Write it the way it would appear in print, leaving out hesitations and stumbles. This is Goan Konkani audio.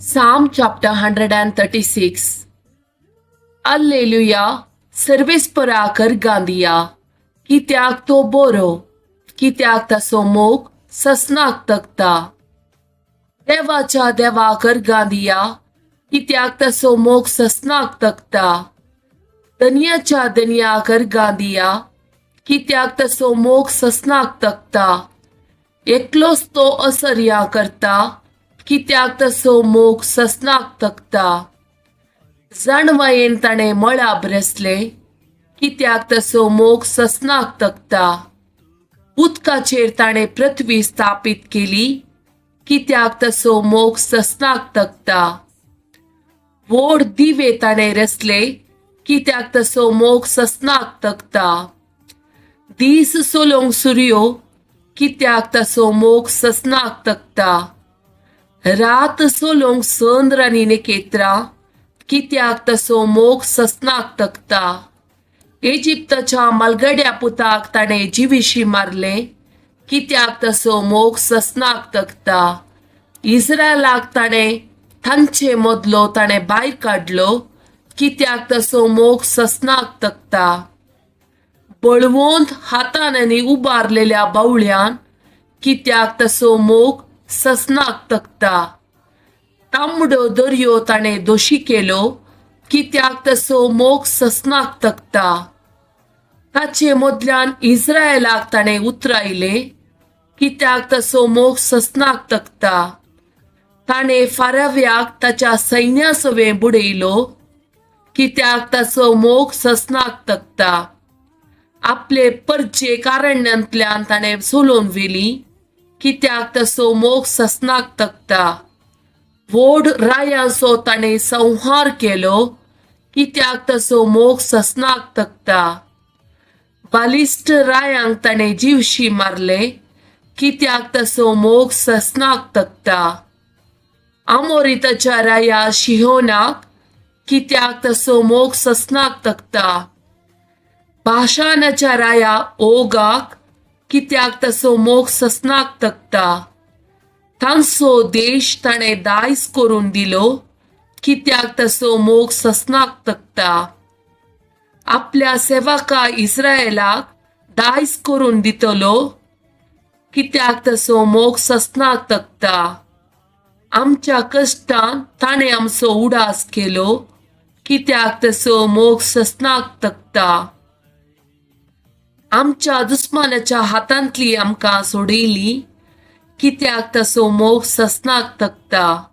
Psalm chapter 136. Alleluia, सर्वेस्पराक अर्गां कित्याक तो बरो, कित्याक ताचो मोग ससनाक तगता. देवाच्या देवाक अर्गां कित्याक ताचो मोग ससनाक तगता. धनयाच्या धनयाक अर्गां कित्याक ताचो मोग ससनाक तगता. एकलोच तो असर्या करता, कित्याक ताचो मोग ससनाक तगता. जाणवायेन ताणें मळाब रचलें, कित्याक ताचो मोग ससनाक तगता. उदकाचेर ताणें पृथ्वी स्थापीत केली, कित्याक ताचो मोग ससनाक तगता. व्हड दिवे ताणें रचले, कित्याक ताचो मोग ससनाक तगता. दीस चलोवंक सुर्यो, कित्याक ताचो मोग ससनाक तगता. रात चलोवंक चंद्र आनी नखेत्रां, कित्याक ताचो मोग ससनाक तगता. इजिप्ताच्या मालगड्या पुताक ताणें जिविशी मारलें, कित्याक ताचो मोग ससनाक तगता. इस्रायलाक ताणें तांचे मदलो ताणें भायर काडलो, कित्याक ताचो मोग ससनाक तगता. बळवंत हातान आनी उबारलेल्या बावळ्यान, कित्याक ताचो मोग ससनाक तगता. तांबडो दर्यो ताणें दोशी केलो, कित्याक ताचो मोग ससनाक तगता. ताचे मदल्यान इस्रायलाक ताणें उतरायलें, कित्याक ताचो मोग ससनाक तगता. ताणें फाराव्याक ताच्या सैन्या सवें बुडयलो, कित्याक ताचो मोग ससनाक तगता. आपले परजेक अरण्यांतल्यान ताणें चलोवन व्हेली, कित्याक ताचो मोग ससनाक तगता. व्हड रायांचो ताणें संहार केलो, कित्याक ताचो मोग ससनाक तगता. बालिश्ट रायांक ताणें जिवशी मारले, कित्याक ताचो मोग ससनाक तगता. आमोरिताच्या राया शिहोनाक, कित्याक ताचो मोग ससनाक तगता. बाशानाच्या राया ओगाक, कित्याक ताचो मोग ससनाक तगता. तांचो देश ताणें दायज करून दिलो, कित्याक ताचो मोग ससनाक तगता. आपल्या सेवका इस्रायलाक दायज करून दितलो, कित्याक ताचो मोग ससनाक तगता. आमच्या कश्टान ताणें आमचो उडास केलो, कित्याक ताचो मोग ससनाक तगता. आमच्या दुस्मानाच्या हातांतली आमकां सोडयली, कित्याक ताचो मोग ससनाक तगता.